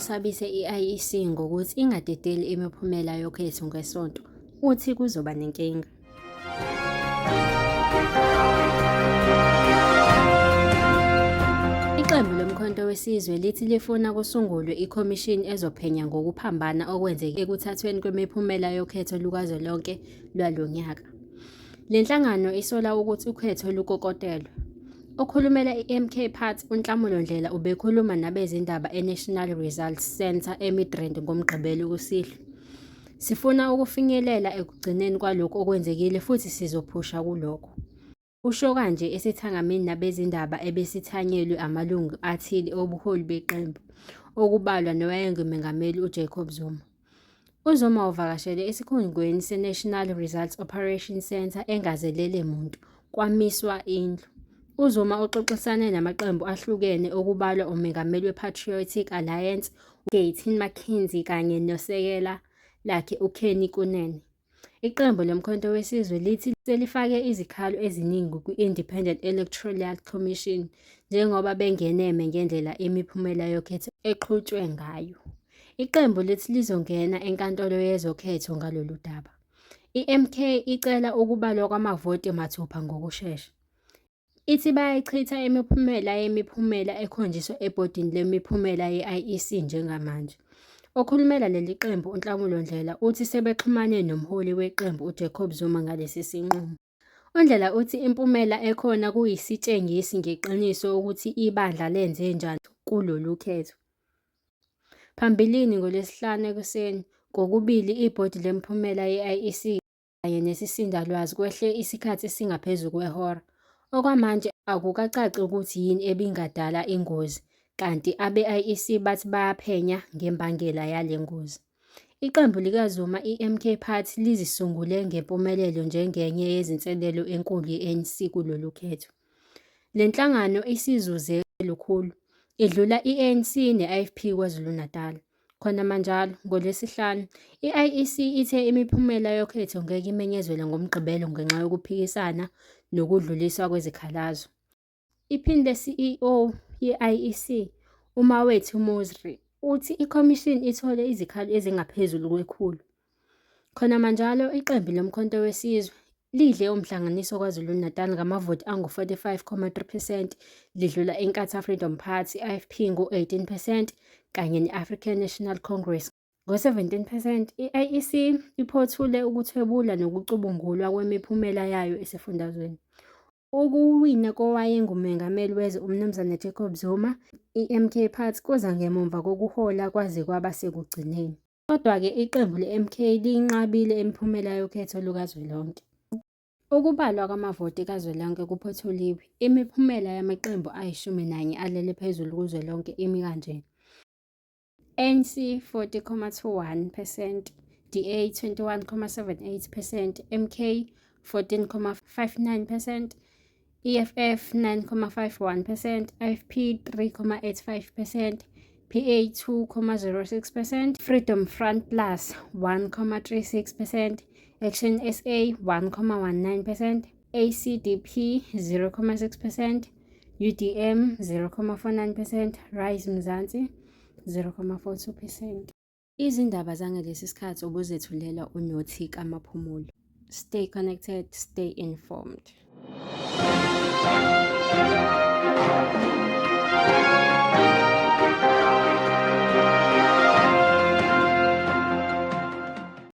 usabise i-IEC ngokuthi ingadedeli imiphumela yokhetho ngeSonto, uthi kuzoba nenkinga. Iqembu loMkhonto weSizwe lithi lifuna kusungulwe ikhomishini ezophenya ngokuphambana okwenzeke ekuthathweni kwemiphumela yokhetho lukazwelonke lwalo nyaka. Le nhlangano isola ukuthi ukhetho lukokotelwe. Okhulumela i-MK Party uNhlamulo Ndhlela ubekhuluma nabezindaba eNational Results Centre eMidrand ngoMgqibelo kusihlwa. Sifuna ukufinyelela ekugcineni kwalokhu okwenzekile futhi sizophusha kulokho. Usho kanje esithangamini nabezindaba ebesithanyelwe amalungu athile obuholi beqembu, okubalwa nowayengumengameli uJacob Zuma. UZuma uvakashele esikhungweni seNational Results Operation Centre engazelele muntu, kwamiswa indlu. UZuma uxoxisane namaqembu ahlukene okubalwa umengameli wePatriotic Alliance uGayton McKenzie kanye nosekela lakhe uKenny Kunene. Iqembu loMkhonto weSizwe lithi selifake izikhalo eziningi kwi-Independent Electoral Commission njengoba bengeneme ngendlela imiphumela yokhetho eqhutshwe ngayo. Iqembu lithi lizongena enkantolo yezokhetho ngalolu daba. I-MK icela ukubalwa kwamavoti mathupha ngokushesha. Ithi bayayichitha imiphumela yemiphumela ekhonjiswa ebhodini lemiphumela ye-IEC njengamanje. Okhulumela leli qembu uNhlamulo Ndhlela uthi sebexhumane nomholi weqembu uJacob Zuma ngalesi sinqumo. UNdhlela uthi impumela ekhona kuyisitshengisi ngeqiniso ukuthi ibandla lenze njani kulolu khetho. Phambilini ngoLwesihlanu ekuseni, kokubili ibhodi lemiphumela ye-IEC kanye nesisindalwazi kwehle isikhathi esingaphezu kwehora. Okwamanje akukacaci ukuthi yini ebingadala ingozi kanti abe-IEC bathi bayaphenya ngembangela yale ngozi. Iqembu likaZuma i-MK Party lizisungule ngempumelelo njengenye yezinselelo enkulu ye-ANC kulolu khetho. Le nhlangano isizuze lukhulu, idlula i-ANC ne-IFP KwaZulu-Natal. Khonamanjalo, ngoLwesihlanu, i-IEC ithe imiphumela yokhetho ngeke imenyezelwe ngoMgqibelo ngenxa yokuphikisana nokudluliswa kwezikhalazo. Iphini le-CEO ye-IEC, uMawethu Mosery, uthi ikhomishini ithole izikhalo ezingaphezulu kwekhulu. Khonamanjalo, iqembu loMkhonto weSizwe lidle umhlanganiso KwaZulu-Natal ngamavoti angu-45.3 percent, lidlula Inkatha Freedom Party, IFP, ngo-18 percent kanye ne-African National Congress ngo-17 percent. I-IEC iphothule ukuthwebula nokucubungulwa kwemiphumela yayo esifundazweni. Ukuwina kowayengumengameli wezwe uMnumzane Jacob Zuma, i-MK Party kuza ngemuva kokuhola kwaze kwaba sekugcineni. Kodwa-ke iqembu le-MK liyinqabile imiphumela yokhetho lukazwelonke. Ukubalwa kwamavoti kazwelonke kuphothuliwe, imiphumela yamaqembu ayi-11 alele phezulu kuzwelonke imi kanje. ANC 40.21 percent, DA 21.78 percent, MK 14.59 percent, EFF 9.51 percent, IFP 3.85 percent, PA 2.06 percent, Freedom Front Plus 1.36 percent, Action SA 1.19 percent, ACDP 0.6 percent, UDM 0.49 percent, Rise Mzansi 0.42 percent. Izindaba zangalesi sikhathi ubuzethulela uNothi kaMaphumulo. Stay connected, stay informed.